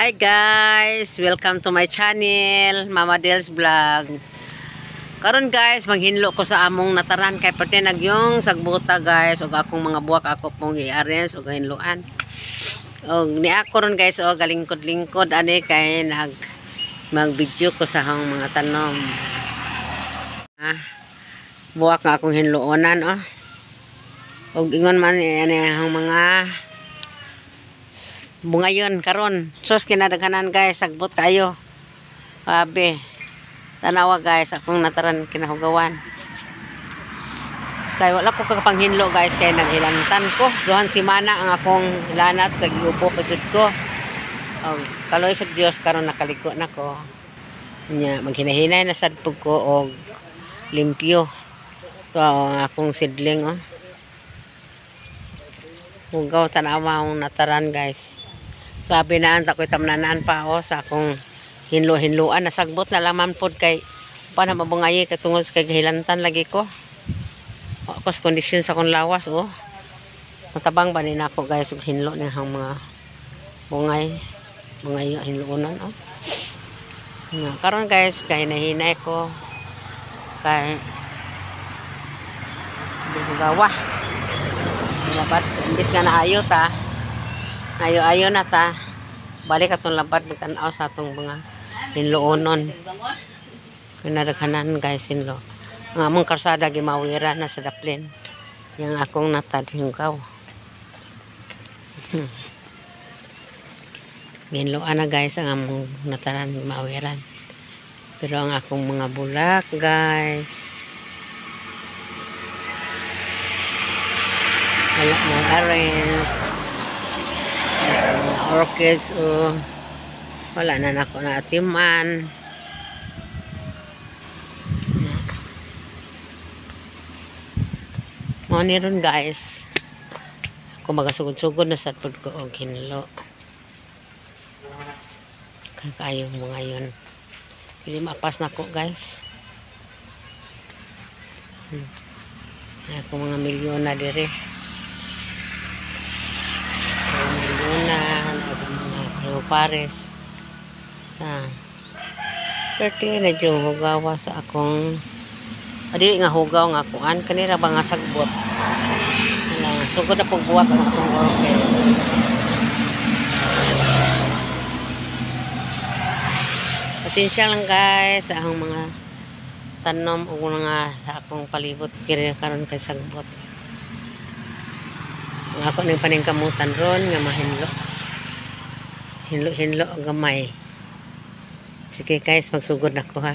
Hi guys! Welcome to my channel, Mama Del's Vlog. Karon guys, maghinlo ko sa among nataran kay perti nagyong sagbuta guys ug akong mga buwak ako pong i-arrange ug hinloan. Og ni ako ron guys, oh, galingkod-lingkod ani kay nag mag-video ko sa akong mga tanom. Ah, buwak nga akong hinloonan, oh. Og ingon man ani ang mga bungayon karon. Sus, kinadaghanan guys, sagbot kayo. Grabe. Tanawa guys, akong nataran kinahugawan. Kay wala ko kakapanghinlo guys kay naghilantan ko. Duhan simana ang akong hilanat kay giubo pa jud ko. Og kaloy sa Dios karon nakaliko na ko. Nya maghinahinay na sad pug ko og limpyo. To ang akong sidling, oh. Hugaw, tanawa akong nataran guys. Grabe na ang takoy tamnanaan pa ako sa akong hinlo-hinloan. Nasagbot na laman pod kay pa na mabungayi kay tungod sa kay hilantan lagi ko. Ako sa kondisyon sa akong lawas, oh. Matabang ba ni nako guys og hinlo ni ang mga bungay. Bungay hinloonan, oh. Nga, karon guys kay nahinay ko kay gawa. Dapat imbis nga naayo ta, ayo-ayo na ta, balik atong labad magtan-aw sa atong mga hinloonon. Kinadaghanan guys hinlo. Ang among karsada gimawira na sa daplin. Yang akong natad hinggaw. Hinloan na guys ang among nataran gimawiran. Pero ang akong mga bulak guys, wala na arrange. Orchids, oh, wala na nako na atiman. Mao ni ron guys. Kung magasugod-sugod na sad pud ko og hinlo. Kakayo mo ngayon. Dili mapas nako guys. Ako mga milyon na dire. Pares. Ah. 30 na yung hugawa sa akong dili nga hugaw nga kuan kanila ba nga sagbot. Wala, sugod na pagbuwak ang akong orchid. Pasensya lang guys sa akong mga tanom ug mga sa akong palibot kiri karon kay sagbot. Ang ako ning paningkamutan ron nga mahinlo. Hinlo-hinlo gamay. Sige guys, magsugod na ko ha.